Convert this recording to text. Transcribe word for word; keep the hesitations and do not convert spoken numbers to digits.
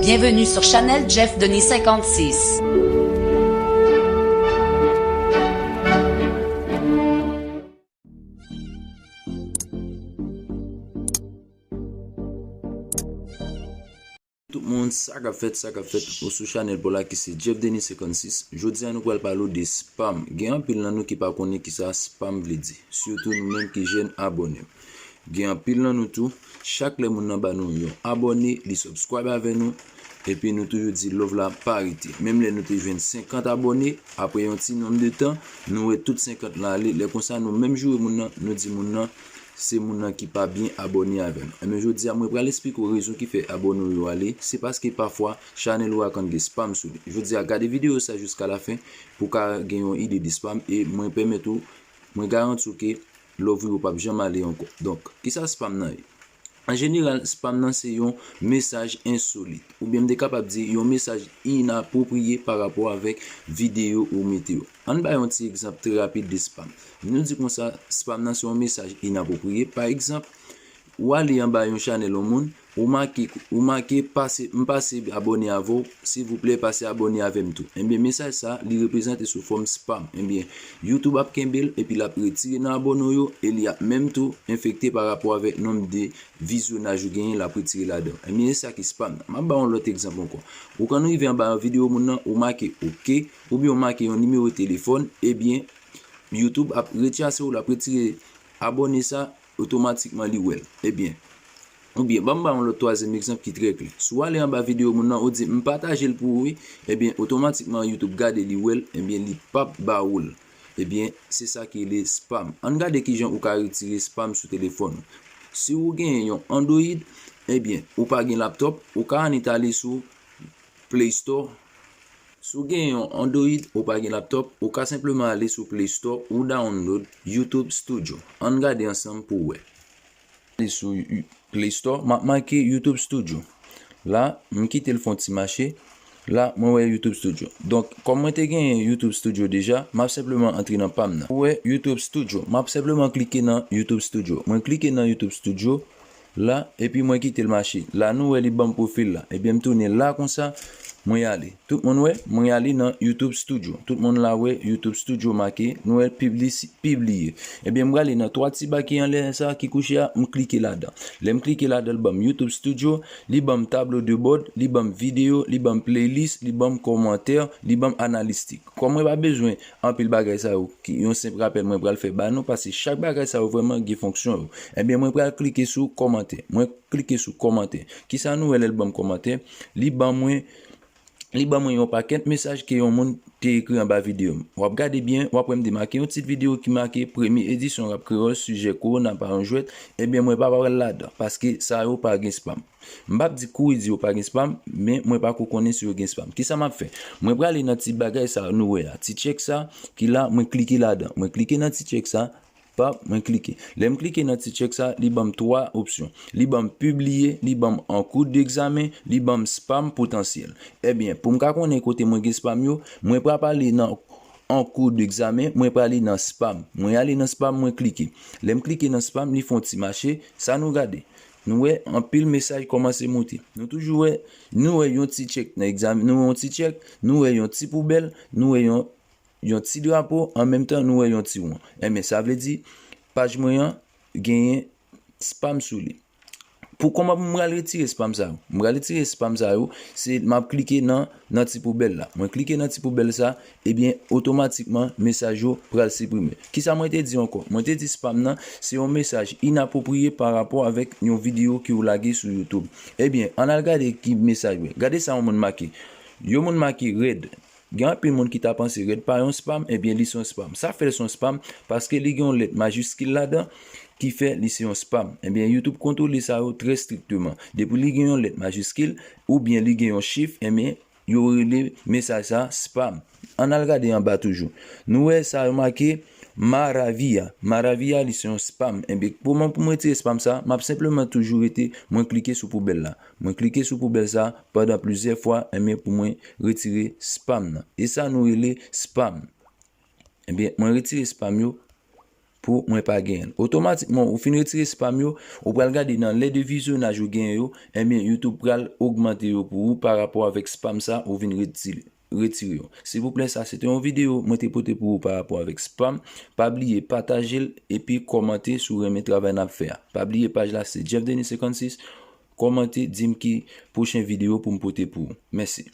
Bienvenue sur Channel Jeff Denis cinquante-six. Tout moun, sa k ap fèt, sa k ap fèt, ou sou chanèl pa w la ki se Jeff Denis cinquante-six. Jodi a nou pral pale w de spam. Gen anpil nan nou ki pa konnen kisa spam vle di, sitou nou menm ki jèn abòne. Gen anpil nan nou tou, chak lè moun nan ba nou yon abòne, li subscribe avè nou, epi nou toujou di love la pa rete. Menm lè nou te jwenn senkant abòne, apre yon ti nonm de tan, nou wè tout senkant lan ale. Lè konsa, nou menm joure moun nan, nou di moun nan, se moun nan ki pa byen abòne avè nou. Enben, jodi a, mwen pral esplike w rezon ki fè abòne w yo ale. Se paske pafwa, chanèl ou a konn gen spam sou li. Jodi a, gade videyo sa jiska lafen pou w ka gen yon ide de spam. E mwen pèmèt ou, mwen garanti w ke love ou yo p ap janm ale ankò. Donk, kisa spam nan ye? An jeneral, spam nan se yon mesaj ensolit, oubyen m te kapab di yon mesaj inapwopriye pa rapò avèk videyo ou mete yo. Ann bay yon ti egzanp trè rapid de spam. Nou di konsa, spam nan se yon mesaj inapwopriye. Pa egzanp, ou ale anba yon chanèl yon moun, ou make, ou make pase, m pase abòne avè w, silvouplè pase abòne avè m tou. Enben, mesaj sa, li reprezante sou fòm spam. Enben, YouTube ap kenbe l, epi l ap retire nan abòne w yo, e li ap menm tou enfekte pa rapò avèk nonb de vizyonaj ou genyen, l ap retire ladan. Enben, e sa ki spam nan. M ap ba w yon lòt egzanp ankò. Ou konn rive anba yon videyo moun nan, ou make oke, oubyen ou make yon nimewo telefòn, ebyen, YouTube ap retyase w, l ap retire abòne sa, otomatikman li wè l. Ebyen, oubyen, ban m ba w yon lòt twazyèm egzanp ki trè klè. Si w ale anba videyo moun nan, ou di, "M pataje l pou ou, wi," ebyen, otomatikman YouTube gade li wè l, ebyen, li p ap ba ou l. Ebyen, se sa ki rele spam. Ann gade kijan ou ka retire spam sou telefòn ou. Si ou genyen yon Android, ebyen, ou pa gen laptòp, ou ka annik ale sou Play Store. Si w gen yon Android, ou pa gen laptòp, ou ka senpleman ale sou Play Store ou download YouTube Studio. Ann gade ansanm pou w wè. Ale sou Play Store, m ap make YouTube Studio. La, m kite l fè yon ti mache. La, mwen wè YouTube Studio. Donk, kòm mwen te genyen YouTube Studio deja, m ap senpleman antre nan pa m nan. Ou wè YouTube Studio. M ap senpleman klike nan YouTube Studio. Mwen klike nan YouTube Studio la, epi mwen kite l mache. La, nou wè li ban m pwofil la. Ebyen, m tounen la konsa, mwen ale. Tout moun wè, mwen ale nan YouTube Studio. Tout moun la wè YouTube Studio make, nou wè piblis-, pibliye. Ebyen, m prale nan twa ti ba ki anlè sa ki kouche a, m klike ladan. Lè m klike ladan, l ban m YouTube Studio, li ban m tablo de bòd, li ban m videyo, li ban m playlist, li ban m kòmantè, li ban m analistik. Kòm mwen pa bezwen anpil bagay sa yo, ki yon senp rapèl mwen pral fè ba nou, paske chak bagay sa yo vrèman gen fonksyon yo. Ebyen, mwen pral klike sou kòmantè. Mwen klike sou kòmantè. Kisa nou wè lè l ban m kòmantè? Li ban mwen, li ban mwen yon pakèt mesaj ke yon moun te ekri anba videyo m. W ap gade byen, w ap wè m te make yon tit videyo ki make premye edisyon rap kreyòl, sijè kowona pa yon jwèt, ebyen mwen pa pral ladan, paske sa yo pa gen spam. M p ap di kouri di yo pa gen spam, men mwen pako konnen si yo gen spam. Kisa m ap fè? Mwen prale nan ti bagay sa nou wè a, ti tchèk sa ki la, mwen klike ladan. Mwen klike nan ti tchèk sa, pap, mwen klike. Lè m klike nan ti tchèk sa, li ban m twa opsyon. Li ban m pibliye, li ban m an kou degzamen, li ban m spam potansyèl. Ebyen, pou m ka konnen kote mwen gen spam yo, mwen pral ale nan an kou degzamen, mwen prale nan spam. Mwen ale nan spam, mwen klike. Lè m klike nan spam, li fè yon ti mache, sa nou gade. Nou wè anpil mesaj kòmanse moute. Nou toujou wè, nou wè yon ti tchèk nan egzamen, nou wè yon ti tchèk, nou wè yon ti poubèl, nou wè yon, yon ti drapo, an menm tan nou wè yon ti won. Enben, sa vle di, paj mwen an genyen spam sou li. Pou kòman pou m pral retire spam sa yo? M pral retire spam sa yo, se m ap klike nan, nan ti poubèl la. Mwen klike nan ti poubèl sa, ebyen, otomatikman, mesaj yo pral siprime. Kisa mwen te di ankò? Mwen te di spam nan, se yon mesaj inapwopriye pa rapò avèk yon videyo ke w lage sou YouTube. Ebyen, ann al gade ki mesaj mwen. Gade sa yon moun make. Yon moun make rèd. Gen anpil moun ki ta panse rèd pa yon spam, ebyen, li se yon spam. Sa fè l se yon spam, paske li gen yon lèt majiskil ladan, ki fè li se yon spam. Ebyen, YouTube kontwole sa yo trè strikteman. Depi li gen yon lèt majiskil, oubyen li gen yon chif, ebyen, yo rele mesaj sa spam. Ann al gade anba toujou. Nou wè sa yo make Maravilla. Maravilla, li se yon spam. Ebyen, pou mwen, pou mwen retire spam sa, m ap senpleman toujou rete, mwen klike sou poubèl la. Mwen klike sou poubèl sa pandan plizyè fwa, enben pou mwen retire spam nan. E sa nou rele spam. Ebyen, mwen retire spam yo. pou mwen pa genyen l. Otomatikman, ou fin retire spam yo, ou pral gade nan lè de vizyonaj ou genyen yo, ebyen, YouTube pral ogmante yo pou ou pa rapò avèk spam sa ou vin retire. Retire yo. Silvouplè, sa se te yon videyo mwen te pote pou ou pa rapò avèk spam. Pa bliye pataje l epi kòmante si w renmen travay n ap fè a. Pa bliye paj la se Jeff Denis senkannsis. Kòmante, di m ki pwochen videyo pou m pote pou ou. Mèsi.